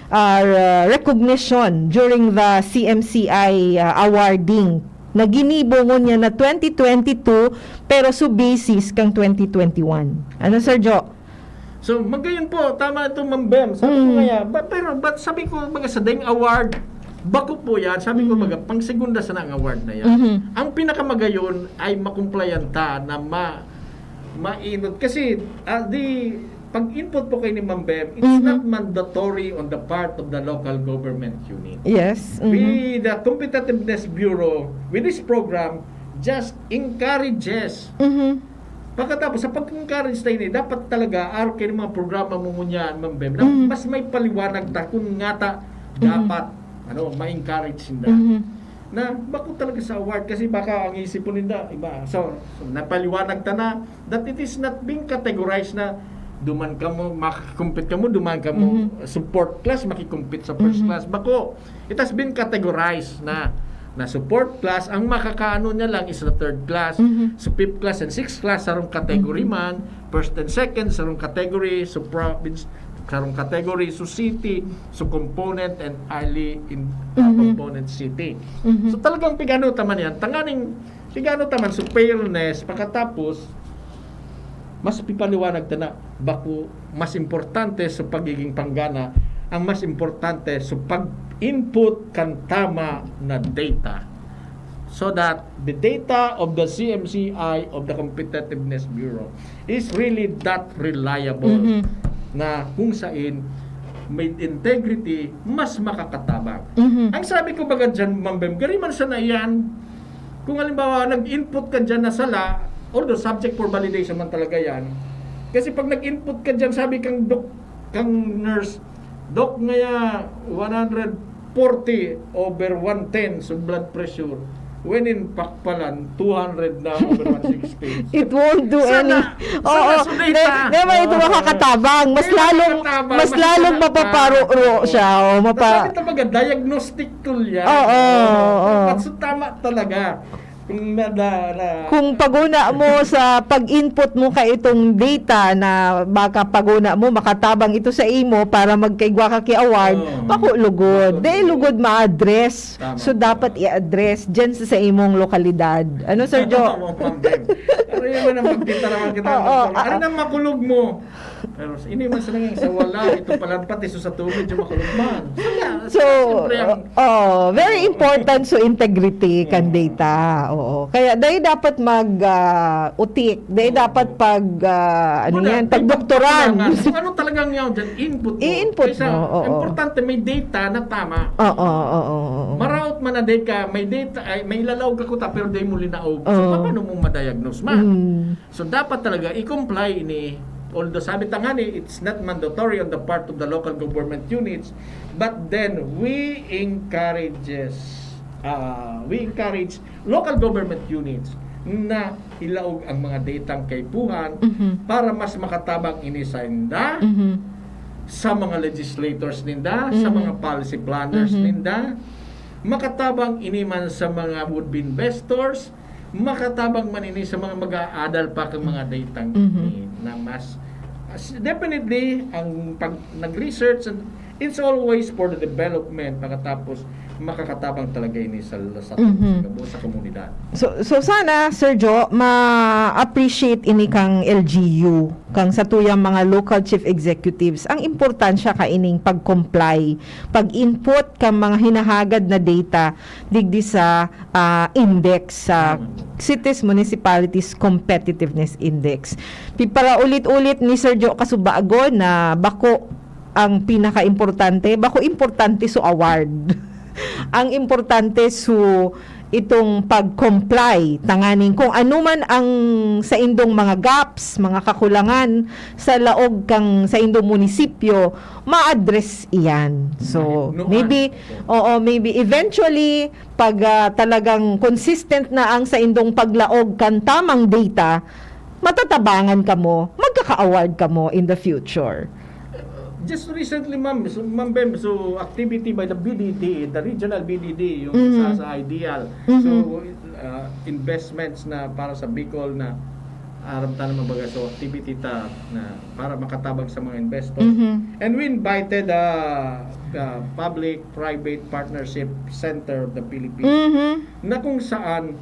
ah, recognition during the C M C I, ah, awarding na ginibo ngunyan na twenty twenty-two, pero so basis kang twenty twenty-one. Ano, Sir Jo? So, magayon po, tama ito, Ma'am Bem. Sabi ko Mm. nga, ba, pero ba't sabi ko, mga sa daing award, bako po yan. Sabi ko, Mm. mga pang segunda sana ang award na yan. Mhm. Ang pinakamagayon ay makumplayan ta na ma, mainot. Kasi, ah, di, pag input po kayo ni Ma'am Bem, it's Mhm. not mandatory on the part of the local government unit. Yes. Mhm. We, the Competitiveness Bureau, with this program, just encourages Mhm. Pagkatapos, sa pag-encourage tayo ni, dapat talaga, araw kayo ng mga programa mo ngunyan, Ma'am Bem, na Mhm. mas may paliwanag ta kung nga ta Mhm. dapat, ano, ma-encourage sinda. Mhm. Na, bako talaga sa award, kasi baka ang isip po ninda, iba. So, so, napaliwanag ta na that it is not being categorized na duman kamo, makakompete kamo, duman kamo Mhm. support class, makikompete sa first Mhm. class. Bako, it has been categorized na na support class, ang makakaano niya lang is the third class, Mhm. so fifth class and sixth class sarong category Mhm. man, first and second sarong category, so province sarong category, so city, so component and highly in, uh, Mhm. component city. Mhm. So talagang pigano ta man yan, tanganing pigano ta man, so fairness, pakatapos, mas pipaliwanag ta na, bako mas importante sa pagiging panggana, ang mas importante sa pag-input kan tama na data. So that the data of the C M C I, of the Competitiveness Bureau, is really that reliable Mhm. na kung sain may integrity, mas makakatabang. Mhm. Ang sabi ko baga dyan, Ma'am Bem, gari man sana yan, kung halimbawa nag-input ka dyan na sala, although subject for validation man talaga yan, kasi pag nag-input ka dyan, sabi kang dok, kang nurse, "Dok, ngaya one hundred forty over one ten sa blood pressure, when in fact palan, two hundred na over one sixty." It won't do Sana, any. sana Oo, sunay di, ta. di ba ito Oo. makakatabang? Mas Di lalong, makakatabang, mas mas lalong makakatabang. mapaparuro siya. O, Tapos mapa... sabi talaga, diagnostic tool yan. Oo, oo. At so, tama talaga. Kung nada, na, Kung paguna mo sa pag-input mo ka itong data na baka paguna mo, makatabang ito sa imo para magkaigwa ka ki award, Oo. bako lugod. Bako Di lugod. lugod ma-address. Tama, So, tama. dapat i-address dyan sa, sa imong lokalidad. Ano, Sir Jo? Tama, Ma'am Bem. Pero yun man ang pagkita naman kita. Oo, Ano ah, nang makulog mo? Pero ini man sa nangyang sa wala, ito pala pati sa tubig yung makulog man. Wala. So, Siyempre, ang oh, very important so integrity kan Oo. data. Oo. Kaya dahil dapat mag ah, utik, dahil Oo. dapat pag ah, ano Wala, yan, may pagdoktoran. pagkukulangan. Kung ano talagang yaon dyan, input mo. I-input Kaysa, mo, oo. Importante may data na tama. Oo, oo, oo, oo. Maraot man na day ka, may data, ay, may lalaog ako ta, pero day mo linaog. So, Oo. paano mo ma-diagnose man? Mm. So, dapat talaga i-comply ini. Although sabi ta nga ni, it's not mandatory on the part of the local government units, but then we encourages, ah, we encourage local government units na ilaog ang mga datang kaipuhan Mhm. para mas makatabang ini sa inda, Mhm. sa mga legislators ninda, sa Mhm. mga policy planners Mhm. ninda, makatabang ini man sa mga would-be investors, makatabang man ini sa mga mag-aadal pa kang mga datang Mhm. ini na mas, as, definitely, ang pag nag-research, and it's always for the development, pagkatapos makakatabang talaga ini sa, sa, Mhm. sa gabo, sa komunidad. So, so sana, Sir Jo, ma-appreciate ini kang L G U, kang satuyang mga local chief executives, ang importansya kaining pag-comply, pag-input kang mga hinahagad na data digdi sa ah, index sa Tama. Cities Municipalities Competitiveness Index. Pipara-ulit-ulit ni Sir Jo Kasubago na bako ang pinaka-importante, bako importante so award. Ang importante so itong pag-comply tanganing kung ano man ang sa indong mga gaps, mga kakulangan sa laog kang sa indong munisipyo, ma-address iyan. So, Noon. maybe, oo, maybe eventually pag ah, talagang consistent na ang sa indong paglaog kan tamang data, matatabangan kamo, magkaka-award kamo in the future. Just recently, ma'am, so, ma'am Bem, so activity by the B D D, the regional B D D, yung Mhm. sa, sa Ideal. Mhm. So, uh, investments na para sa Bicol na aram ta naman baga, so activity ta na para makatabang sa mga investors. Mhm. And we invited uh, the Public-Private Partnership Center of the Philippines Mhm. na kung saan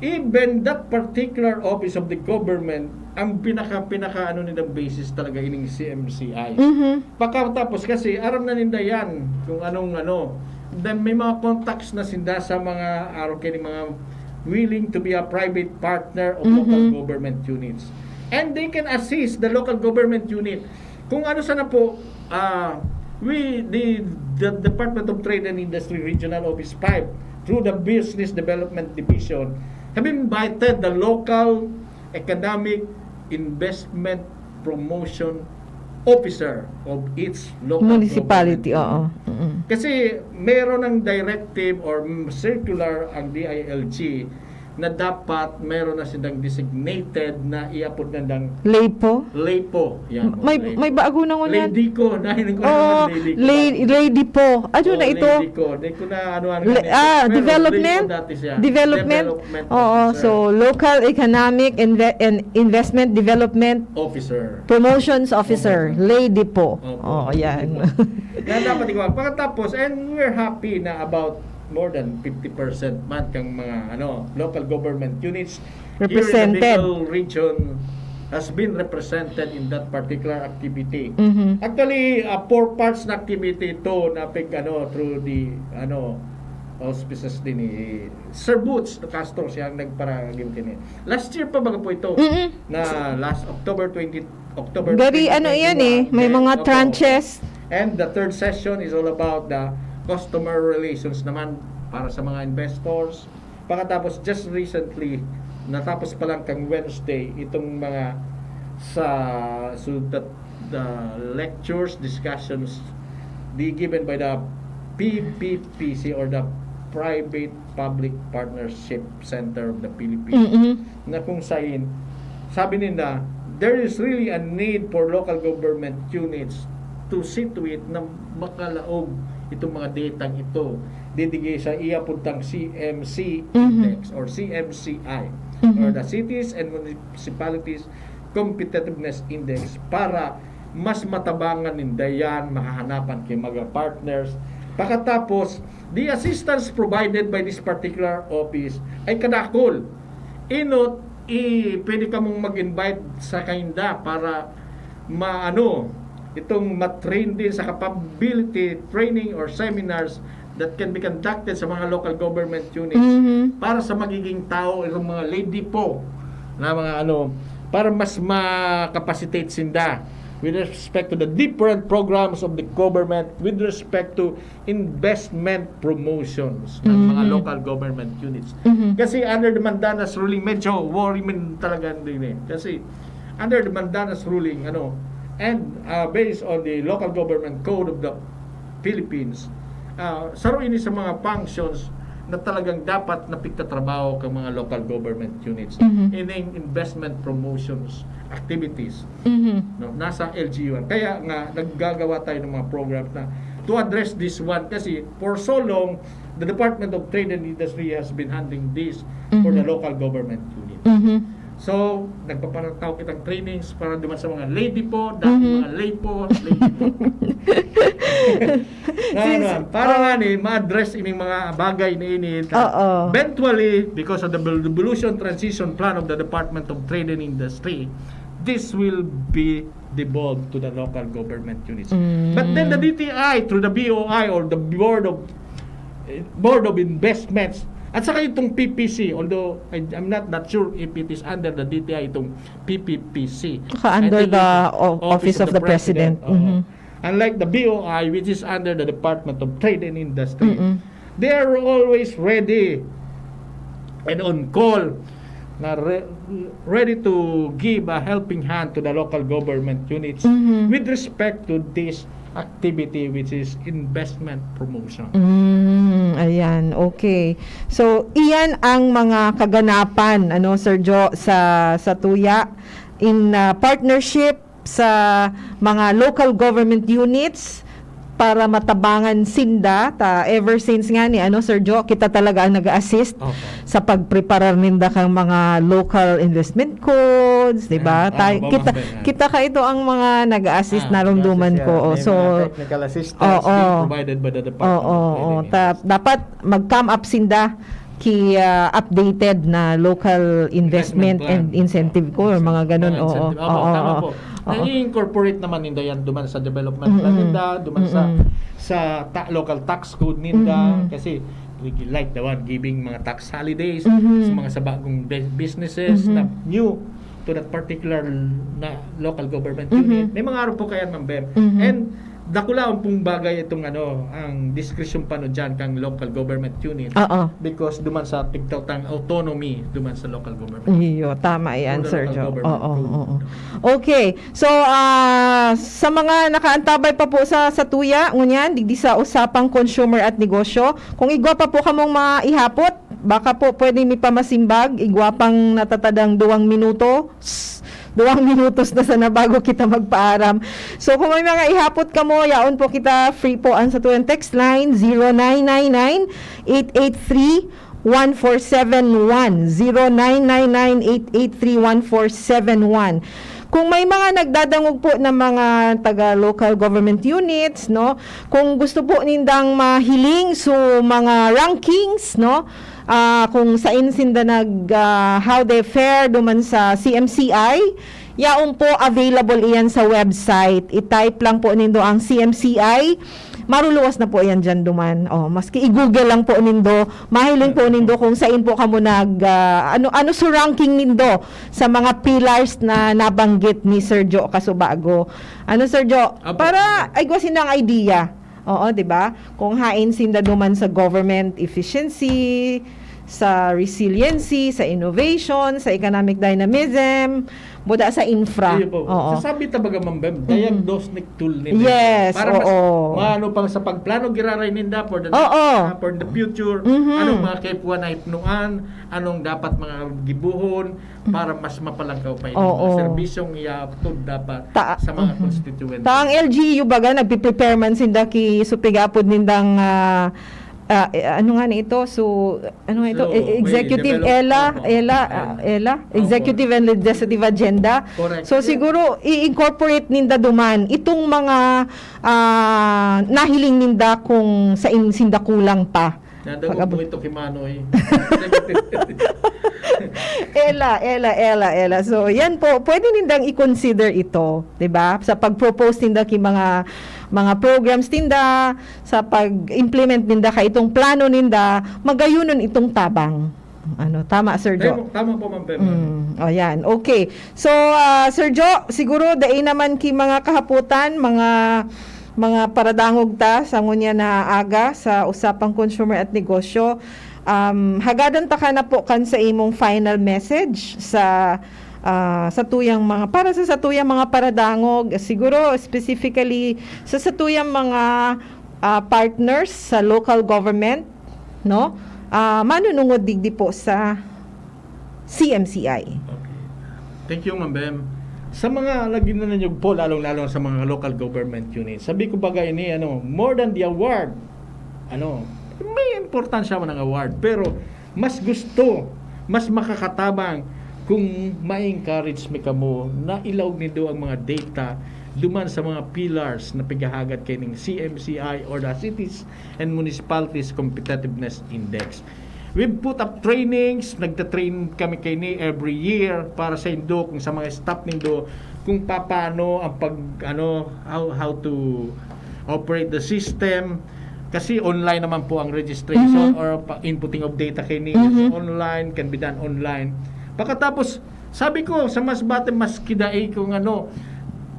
even that particular office of the government, ang pinaka, pinaka ano nilang basis talaga ining C M C I. Mhm. Pagkatapos kasi, aram na ninda yan kung anong ano. Then may mga contacts na sinda sa mga, araw kini mga willing to be a private partner of local Mhm. government units. And they can assist the local government unit. Kung ano sana po, ah, we, the, the Department of Trade and Industry Regional Office five, through the Business Development Division, have invited the local economic investment promotion officer of each local Municipality, government. Oo. Mm-mm. Kasi meron ng directive or mm, circular ang D I L G na dapat meron na silang designated na iapod na ng Lay po? Lay po. Yan, May, Lay may po. bago na ngunyan. Lady ko. Nahiling ko Oo, naman, Lady ko. lady, lady po. Ano Oo, na ito? Lady ko. Hindi ko na ano, ano Le- ganito. ah, Pero development? Lady po dati siya. Development? Oo, Officer. So local economic inve- and investment development Officer. promotions officer, Officer. lady po. Opo, Oh, Lady yan. po. Yan dapat ikaw. Pagkatapos, and we're happy na about more than fifty percent man kang mga ano local government units Represented. here in the Bicol region has been represented in that particular activity. Mhm. Actually, uh, four parts na activity ito na pag ano through the ano auspices din ni Sir Boots Castro, siya ang nagparagim kini. Last year pa baga po ito Mm-mm. na last October twenty October Gary, twenty ano yan twenty-one. eh, may Then, mga opo. tranches. And the third session is all about the customer relations naman para sa mga investors. Pagkatapos, just recently, natapos pa lang kang Wednesday, itong mga sa, so that the lectures, discussions, di given by the P P P C or the Private Public Partnership Center of the Philippines, Mm-mm. na kung sain, sabi nila, there is really a need for local government units to see to it na makalaog itong mga datang ito didigay sa iya puntang C M C Mhm. index or C M C I Mhm. or the Cities and Municipalities Competitiveness Index para mas matabangan ninda yan, mahahanapan kay mga partners. Pagkatapos, the assistance provided by this particular office ay kadakol. Inot, i, pwede kamong mag-invite sa kainda para maano, itong matrain din sa capability training or seminars that can be conducted sa mga local government units Mhm. para sa magiging tao, itong mga lady po na mga ano, para mas ma-capacitate sinda with respect to the different programs of the government with respect to investment promotions ng mga Mhm. local government units. Mhm. Kasi under the Mandanas ruling, medyo worry man talaga din eh. Kasi under the Mandanas ruling, ano, and uh, based on the Local Government Code of the Philippines, uh, saro ini sa mga functions na talagang dapat na pigtatrabaho kang mga local government units Mhm. ining investment promotions activities. Mhm. No, nasa L G U yan. Kaya nga, naggagawa tayo ng mga programs na to address this one kasi for so long, the Department of Trade and Industry has been handling this for the Mhm. local government unit. Mhm. So, nagpapanataw kitang trainings para duman sa mga lady po, dati Mhm. mga lay po, lady po. Na, Since- ano, para nga ni ma-address ining mga bagay na ini. Oo. Eventually, because of the Revolution Transition Plan of the Department of Trade and Industry, this will be devolved to the local government units. Mm. But then the D T I, through the B O I or the Board of eh, Board of Investments, at saka itong P P C, although I, I'm not that sure if it is under the D T I itong P P P C. Saka under I think the it's o- Office of the President. Oo. Mhm. Unlike the B O I, which is under the Department of Trade and Industry, Mm-mm. they are always ready and on call na re- ready to give a helping hand to the local government units Mhm. with respect to this activity, which is investment promotion. Mm, ayan, okay. So, iyan ang mga kaganapan, ano, Sir Jo, sa, sa Tuya, in, ah, partnership sa mga local government units para matabangan sinda. Ta, ever since nga ni, ano, Sir Jo, kita talaga ang nag-assist Opo. sa pagpreparar ninda kang mga local investment codes, di ba? Ah, Tay-, ano ba, kita, Ma'am Ben? kita kaito ang mga nag-assist, Ah, narumduman Kasi ko. siya, Oh, may so, mga technical assistance Oo. being Provided by the Department Oo, of Trade oo. and Ta- dapat mag-come up sinda ki ah, updated na local investment Investment plan. and incentive ko or mga ganun. Mga Oo, incentive. Opo, oo, tama oo. po. Oo. Nai-incorporate naman ninda yan duman sa development plan Mm-mm. ninda, duman sa Mm-mm. sa ta- local tax code ninda, Mm-mm. kasi like the one giving mga tax holidays Mm-hmm. sa mga sa bagong be- businesses Mm-hmm. na new to that particular na local government Mm-hmm. unit. May mga araw po kaya, Ma'am Ber. Mm-hmm. And dakulaon pong bagay itong ano, ang diskresyon pa no dyan kang local government unit. Oo. Because duman sa tigtatang autonomy duman sa local government. Iyo, tama yan, Through the Sir local Jo. government Oo, code. oo. Okay. So, ah, sa mga nakaantabay pa po sa, sa Tuya, ngunyan, digdi sa usapang consumer at negosyo, kung igwa pa po kamong maihapot, Baka po pwede mi pamasimbag, igwa pang natatadang duwang minuto. S-, duwang minutos na sana bago kita magpaaram. So, kung may mga ihapot kamo, yaon po kita, free po ang satuyang text line, zero nine nine nine, eight eight three, one four seven one, zero nine nine nine, eight eight three, one four seven one. Kung may mga nagdadangog po ng mga taga local government units, no, kung gusto po nindang mahiling so mga rankings, no, ah, kung sain sinda nag, ah, how they fare duman sa C M C I, yaon po, available iyan sa website. I-type lang po nindo ang C M C I, maruluwas na po iyan diyan duman. Oh, maski i-Google lang po nindo, mahiling po nindo kung sain po kamo nag, ah, ano, ano so ranking nindo sa mga pillars na nabanggit ni Sir Jo kasubago. Ano, Sir Jo? Apo. Para igwa sindang idea. Oo, di ba? Kung hain sinda duman sa government efficiency, sa resiliency, sa innovation, sa economic dynamism, buda sa infra. Iyo po. Oo. Sasabi ta baga, Ma'am Bem, Mhm. diagnostic tool ni Yes, Para mas oo. maano pang sa pagplano, giraray ninda for the Oo. ah, for the future, Mhm. anong mga kaipuhan na hipnuan, anong dapat mga gibohon para mas mapalangkaw pa yung Oo. mga serbisyong iapod dapat Ta- sa mga Mhm. konstituyente. Ta ang L G U baga, nagpiprepare man sinda ki, so pigapod nindang, ah, ah, eh, ano nga ni ito? So, ano nga ito? So, E- may executive develop- ELA, opo. ELA, ah, ELA? Opo. Executive and legislative agenda. Correct. So, Yeah. siguro, i-incorporate ninda duman itong mga, ah, nahiling ninda kung sain sinda kulang pa. Nadagog Pag-abot. mo ito kay Manoy. ELA, ELA, ELA, ELA. So, yan po, pwede nindang i-consider ito, di ba? Sa pag-propose ninda ki mga, mga programs ninda, sa pag-implement ninda ka itong plano ninda, magayonon itong tabang. Ano, tama, Sir Jo? Tama, tama po, Ma'am Pema. Mm, o, yan. Okay. So, ah, Sir Jo, siguro dai naman ki mga kahapotan, mga, mga paradangog ta sa ngunyan na aga sa Usapang Consumer at Negosyo. Um, hagadan ta ka na po kan sa imong final message sa, ah, sa tuyang mga, para sa, sa tuyang mga paradangog, siguro specifically sa, sa tuyang mga, ah, partners sa local government, no? Ah, manunungod digdi po sa C M C I. Okay. Thank you, Ma'am Bem. Sa mga lagi na nanyog po, lalong-lalo sa mga local government units, sabi ko baga ini, ano, more than the award, ano, may importansya man ang award, pero mas gusto, mas makakatabang kung ma-encourage mi kamo na ilaog nindo ang mga data duman sa mga pillars na pighahagad kaining C M C I or the Cities and Municipalities Competitiveness Index. We've put up trainings, nagta-train kami kaini every year para sa indo, kung sa mga staff nindo, kung papaano ang pag, ano, how, how to operate the system. Kasi online naman po ang registration Mhm. or pa, inputting of data kaini Mhm. online, can be done online. Pagkatapos, sabi ko, sa Masbate, maski dai kung ano,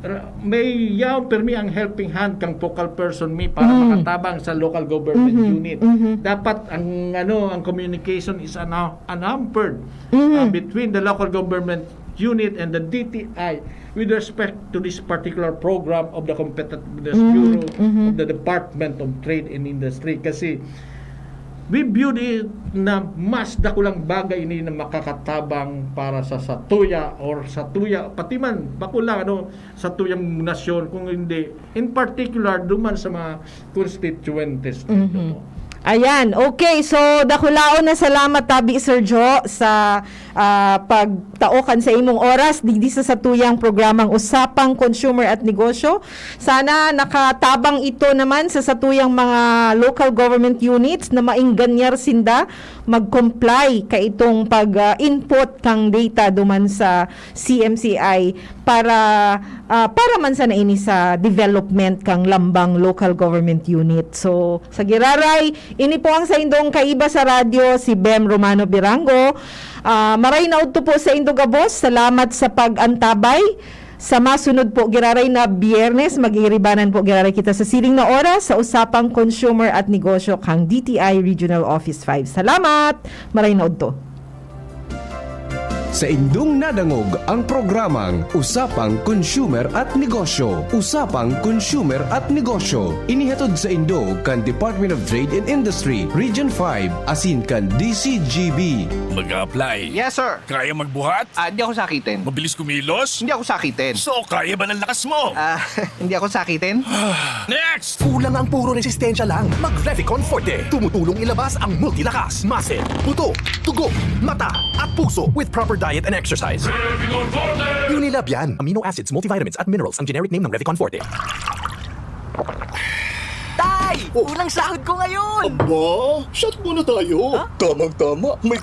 ra-, may yaon permi ang helping hand kang focal person mi para Mhm. makatabang sa local government Mhm. unit. Mhm. Dapat ang, ano, ang communication is unha-, unhampered, Mhm. uh, between the local government unit and the D T I with respect to this particular program of the Competitiveness Mhm. Bureau Mhm. of the Department of Trade and Industry. Kasi we viewed it na mas dakulang bagay ini na makakatabang para sa satuya or satuya, pati man, bako lang, ano, satuyang nasyon, kung hindi, in particular, duman sa mga constituentes Mhm. nito po. Ayan. Okay. So, dakulaon na salamat tabi, Sir Jo, sa, ah, pagtao kan sa imong oras digdi sa satuyang programang Usapang Consumer at Negosyo. Sana nakatabang ito naman sa satuyang mga local government units na maenganyar sinda mag-comply kaitong pag, ah, input kang data duman sa C M C I para, ah, para man sana ini sa development kang lambang local government unit. So, sa giraray, ini po ang saindong kaiba sa radyo, si Bem Romano Birango. Ah, maray na udto po saindo gabos. Salamat sa pag-antabay. Sa masunod po giraray na Biyernes, mag-iiribanan po giraray kita sa siring na oras sa Usapang Consumer at Negosyo kang D T I Regional Office five. Salamat! Maray na udto. Sa indong nadangog ang programang Usapang Consumer at Negosyo. Usapang Consumer at Negosyo. Inihatod sa indo kan Department of Trade and Industry, Region five, asin kan D C G B. Mag-a-apply. Yes, sir. Kaya magbuhat? Ah, di ako sakitin. Mabilis kumilos? Hindi ako sakitin. So, kaya ba ng lakas mo? Ah, hindi ako sakitin. Next! Kulang ang puro resistensya lang. Mag Revicon Forte. Tumutulong ilabas ang multilakas, muscle, buto, dugo, mata, at puso with proper diet and exercise. Unilab yan. Amino acids, multivitamins, at minerals ang generic name ng Revicon Forte. Tay! Unang sahod ko ngayon! Ba? Shot muna tayo. Tamang-tama. May